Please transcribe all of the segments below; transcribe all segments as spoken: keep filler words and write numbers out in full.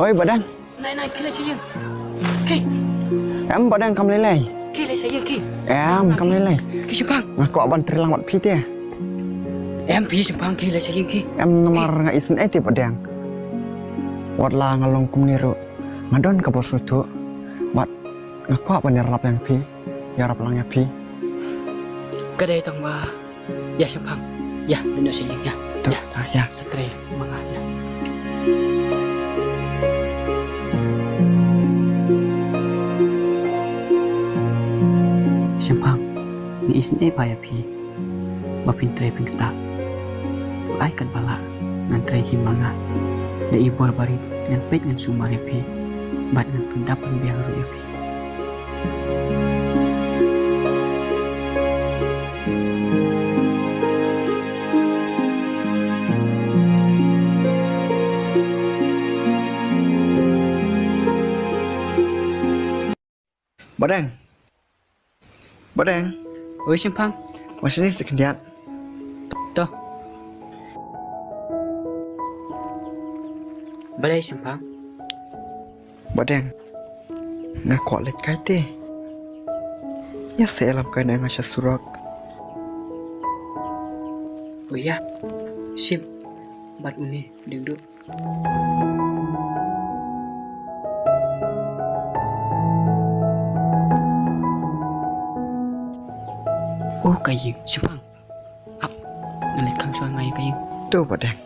Oi, Bah Deng. Nai, nai, ki leit sha ïing. Ki. Em, Bah Deng, kam lei lei. Ki leit sha ïing, ki. Em, kam lei lei. Ki Shemphang. Nga kwah ban trei lang bad phi te. Em, phi Shemphang, ki leit sha ïing, ki. Em, namar nga isynei te, Bah Deng. Wat la nga long kumne ruh, nga don ka bor sngewthuh. Bad nga kwah ban ïarap ïa phi, ïarap lang ïa phi. Ka dei tang ba Ïa Shemphang. Ïa, leit noh sha ïing ïa. Ïa. Ah, ïa. Sa trei ma nga ïa. Shemphang, nga isynei bha ïa phi. Ba phin trei phin ktah. Ai katba lah ngan trei hi ma nga. Da i bor barit ngan peit ngan sumar ïa phi. Bad ngan pyndap pynbiang ruh ïa phi. Bah Deng. Bah Deng. Oi Shemphang. Wan shane sa khyndiat. To. Balei Shemphang? Bah Deng, nga kwah leit kai te. Ïa sa ïalam kai na nga sha surok. Oh ïa. Shim. Bad une Dengdu. Oh ka ïing Shemphang. Ap, ngan leit khang shuwa nga ïa ka ïing. To Bah Deng.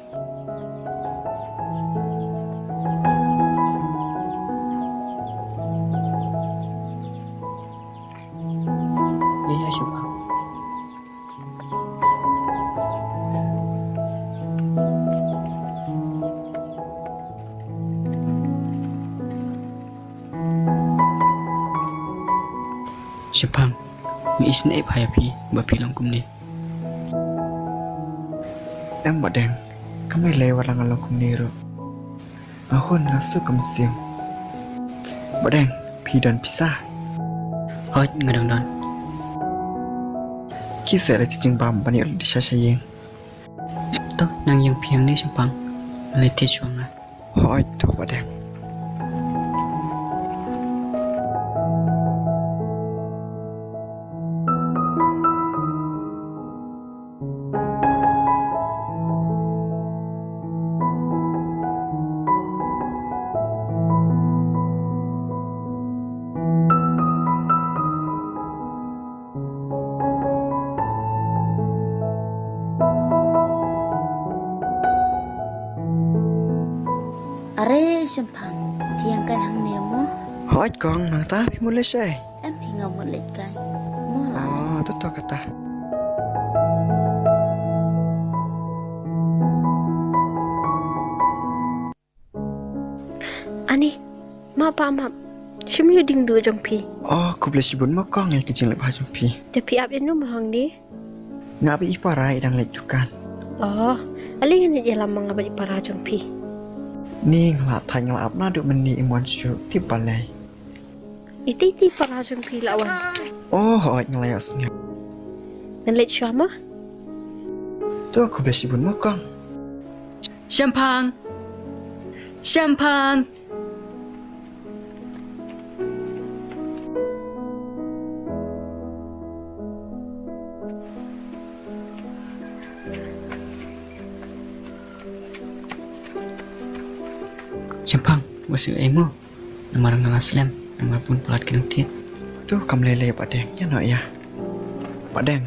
Ïa, ïa, Shemphang. Shemphang, nga isynei bha ïa phi ba phi long kumne. Em Bah Deng, kam lei lei wat la nga long kumne ruh. Nga hun nga suk ka mynsiem. Bah Deng, phi don pisa? Hooid, nga dang don. Ki sa leit jingbam ban ïoh leit sha sha ïing. To, nang ïeng phi hangne Shemphang. Nga leit thied shuwa nga. Hooid, to Bah Deng. Are Shemphang, phi ïeng kai hangne mo? Hooid kong, nangta phi mut leit shaei? Em, phi nga mut leit kai mo la. Oh, to to kata. Ani, map ba map. Shim ïa u Dengdu jong phi. Oh, khublei shibun mo kong ïa ka jingleh bha jong phi. Te phi ap ïano mo hangne? Nga bad i para i dang leit dukan. Oh, ale ngan ïalam ma nga bad i para jong phi. Ni nga la thait nga la ap naduh mynne im wan shuh tip balei. Iti iti para jong phi la wan. Oh, hooid nga la ïohsngew. Ngan leit shuwa mo. To khublei shibun mo kong. Shemphang. Shemphang. Shemphang, wat shu ei mo. Namar nga la slem, namar bun palat ki dang thied. To kam lei lei Bah Deng, ïa noh ïa. Bah Deng,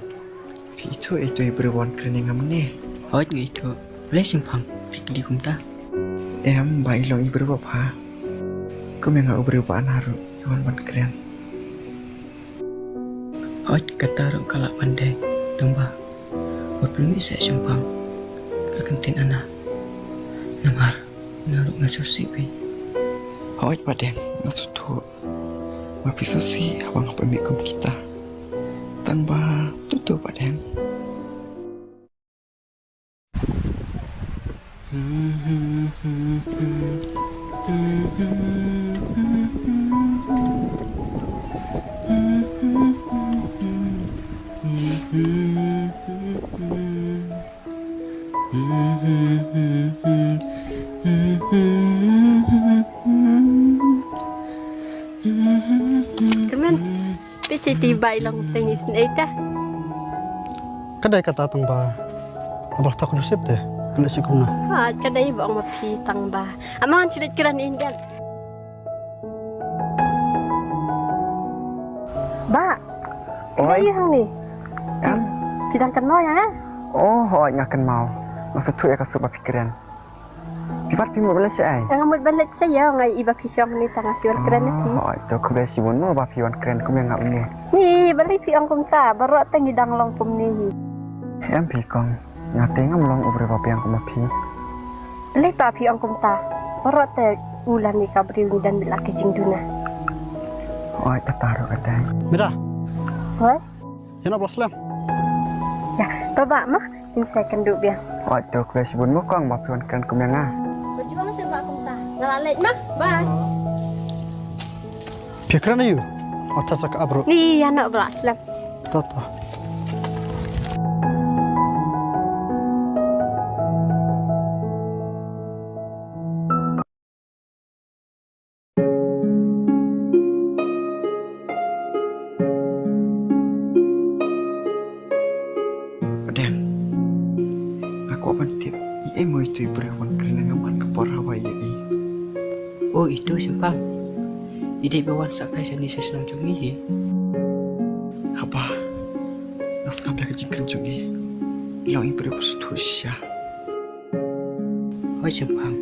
phi ithuh ito i briew ba wan kren ïa nga mynne? Hooid nga ithuh. Balei Shemphang, phi kylli kumta? Em, ba i long i briew ba bha. Kum ïa nga u briew ba ana ruh i wan ban kren. Hooid kata ruh ka lah ban dei. Tang ba wat pynmih seh Shemphang ka ktien ana. Namar nga ruh nga sngewsih bha. Hooid Bah Deng, nga sngewthuh ba phi sngewsih haba nga pynmih kum kita. Tang ba to to Bah Deng. Kmen. Phi siti bai long teng isynei te. Ka dei kata tang ba. Abah tak nusip te. Anda sikum na. Ha, ka dei ba ong ma phi tang ba. Amon silet kren Indian. Ba. Oi. Oi, hang ni. Em? Phi dang kynmaw ïa nga? Oh, hooid nga kynmaw. Nga sngewthuh ïa ka suk ba phi kren. Phi pat phi mut ban leit shaei? Nga mut ban leit shaei, nga i ba phi shong ni tang nga shu wan kren ïa phi. Oh, hooid to khublei shibun mo ba phi wan kren kum ïa nga une. Ni, balei phi ong kumta, baroh tang ngi dang long kumne hi. Em phi kong. Nga te ngam long u briew ba biang kum ma phi. Lei ba phi ong kumta. Baroh te u lane ka briew ngi don bad la ka jingduna. Oi, kata ruh ka dei. Mira. Oi? Ïa na bla slem. Ïa, ba ba ma. Kin sa kynduh biang. Oi, to khublei shibun mo kong ba phi wan kren kum ïa nga. Ba ju ong sa ba kumta. Nga la leit ma. Bye. Phi kren aïu? Ot sa ka abru. Ni ïa na bla slem. To to. Padeng. Nga kwah ban tip, i ei mo itu i briew wan kren nga man ka por ha wei ïa i. O itu Shemphang. I dei ba wan sa phai shane sha shnong jong ngi hi. Haba. Nga sngap ïa ka jingkren jong i. I long i briew ba sngewthuh shisha. Hooid Shemphang.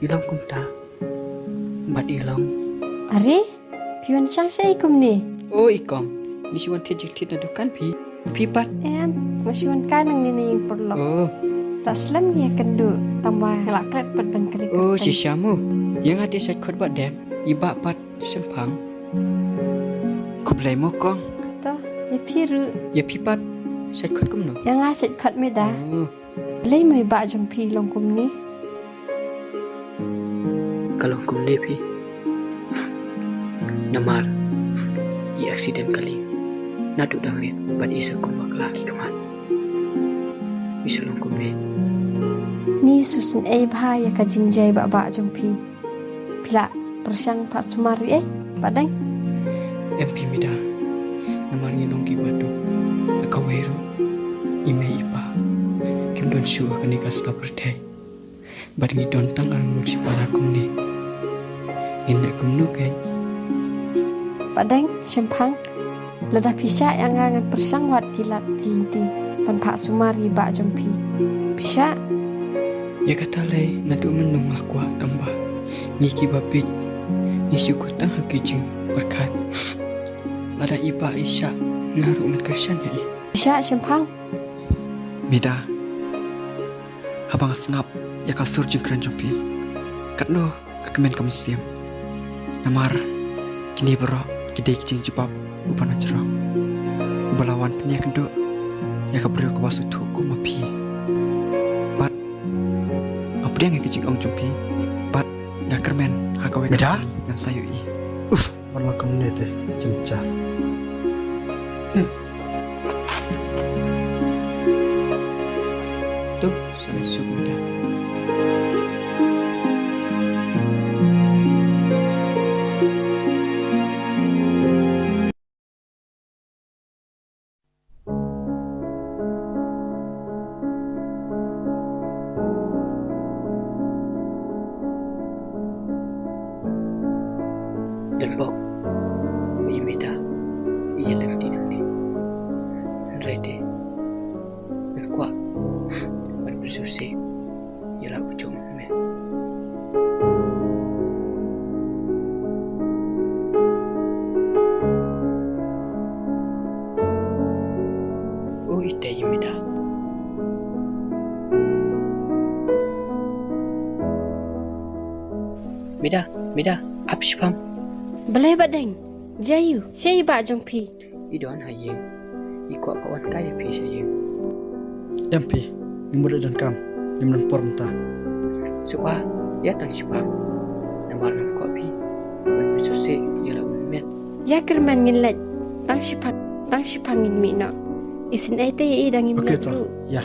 I long kumta. Bad i long. Are, phi wan shang shaei kumne? O i kong, ngi shu wan thied jingthied na dukan phi. Phi pat? Em, nga shu wan kai nangne na ïing paralok. O. La slem ngi ïa kynduh, tang ba nga la klet pat ban kari kyrteng. O, shisha mo. Ïa nga te shait khot Bah Dem, i Bah pat Shemphang. Khublei mo kong. To, ïa phi ruh. Ïa phi pat, shait khot kumno? Ïa nga shait khot Meda. O. Balei mo i bah jong phi long kumne? Ka long kumne phi. Namar i accident kali. Naduh dang rit bad i sa kum bakla ki khmat. I sa long kumne. Ngi sngewsynei bha ïa ka jingjia bah bah jong phi. Phi la pyrshang phah sumar ïa i, Bah Deng? Em phi Mida, namar ngi long kiba duk, da kawei ruh i mei i pa kim don shuh ha kane ka sla pyrthei. Bad ngi don tang arngut shipara kumne. Ngin leh kumno kein? Bah Deng, Shemphang, lada phi shah ïa nga ngan pyrshang wad ki lad ki lynti ban phah sumar ïa i bah jong phi. Phi shah? Ïa kata lei naduh mynno nga kwah tang ba ngi kiba bieit ngi shu kut tang ha ki jingpyrkhat. Lada i bah i shah nga ruh ngan kyrshan ïa i. Phi shah Shemphang? Mida. Haba nga sngap ïa ka sur jingkren jong phi, katno ka kmen ka mynsiem. Namar kine baroh ki dei ki jingjubab uba na jrong, uba la wan pynïakynduh ïa ka briew kaba sngewthuh kum ma phi. Bad nga pdiang ïa ka jingong jong phi. Bad nga kyrmen ha kawei ka sngi ngan sa ïohi. Uf. Wan la kumne te, jynjar. Hmm. Tu, sa la suk Mida. Don bok ba i Mida i ïaleh ti nangne. Hynrei te ngan kwah ban pynsngewsih ïa la u jong me. O ite i Mida. Mida, Mida, ap shipang. Balei Bah Deng? Jia ïu, shaei i bah jong phi? I don ha ïing. I kwah ban wan kai ïa phi sha ïing. Em phi, ngim mut leit donkam, ngim don por mynta. Shuwa, ïa tang shipang. Namar ngam kwah phi ban pynsngewsih ïa la u met. Ïa kyrmen ngin leit, tang shipang, tang shipang ngin mih noh. Isynei te ïa i dang ngim leit ruh. Ïa.